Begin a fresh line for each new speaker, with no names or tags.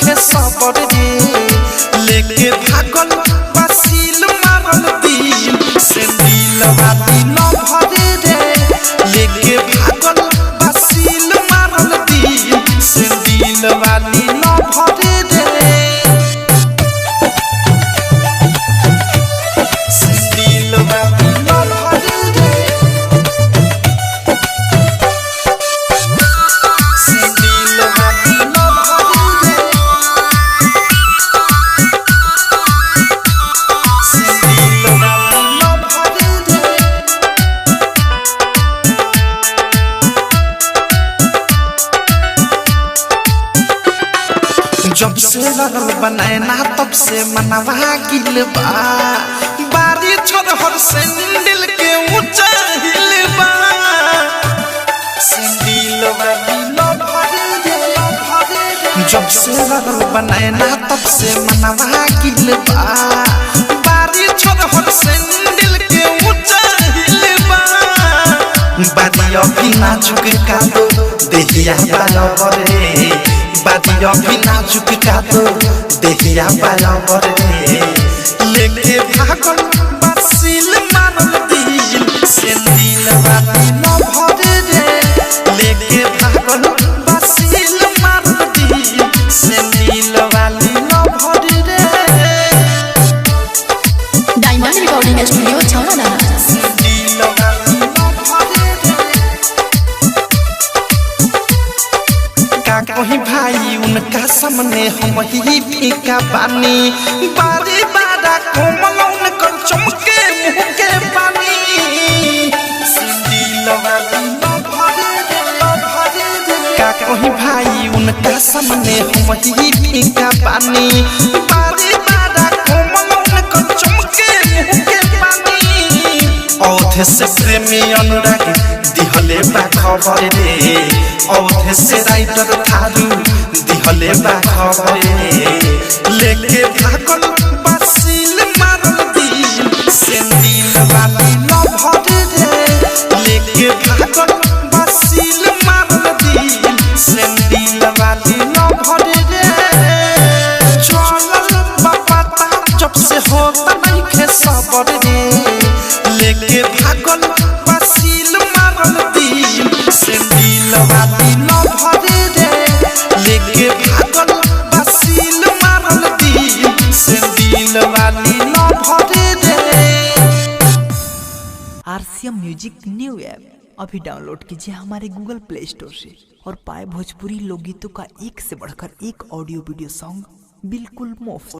नइखे सबर रे। लेके भागल बसील मारल दिल सेंडिल वाली लभर रे। लेके भागल बसील मारल दिल सेंडिल वाली लभर रे। सेंडिल वाली लभर रे। सेंडिल वाली लभर रे। सेंडिल वाली लभर रे। जब से लड़ल बनैना तब से मनवा गिल बा, बारी छोड़ सैंडल के ऊंचा हिल बा। सैंडल वाली लभर रे। जब से लड़ल बनैना तब से मनवा गिल बा, बारी छोड़ सैंडल के ऊंचा हिल बा। बारी अभी नाजुक का दो देहिया बाया रे। बादी अभी नाजुक का दो देहिया बाया रे। लेके भागल बसील मारल दिल सेंडिल वाली लभर रे। लेके भागल बसील मारल दिल सेंडिल वाली लभर रे।
डायमंड रिकॉर्डिंग स्टूडियो छौड़ा।
सेंडिल वाली लभर रे। का कहीं भाई उनका सामने हम ही फीका पानी, बारी बारा कोमल उनकर चमके मुँह के पानी। सेंडिल वाली लभर रे। का कहीं भाई उनका सामने हम ही फीका पानी, बारी बारा कोमल उनकर चमके मुँह के पानी। औधे से प्रेमी अनुराग दिहले बा खबर रे। औधे से राइटर थारू दिहले बा खबर रे। लेके भागल बसील मारल दिल सेंडिल वाली लभर रे। लेके भागल बसील मारल दिल सेंडिल वाली लभर रे। चलल बा पता जब से होता नइखे सबर रे। लेके भागल बसील मारल दिल सेंडिल वाली लभर रे। लेके भागल बसील मारल दिल सेंडिल वाली लभर रे।
आरसीएम म्यूजिक न्यू ऐप अभी डाउनलोड कीजिए हमारे गूगल प्ले स्टोर से और पाए भोजपुरी लोकगीतों का एक से बढ़कर एक ऑडियो वीडियो सॉन्ग बिल्कुल मुफ्त।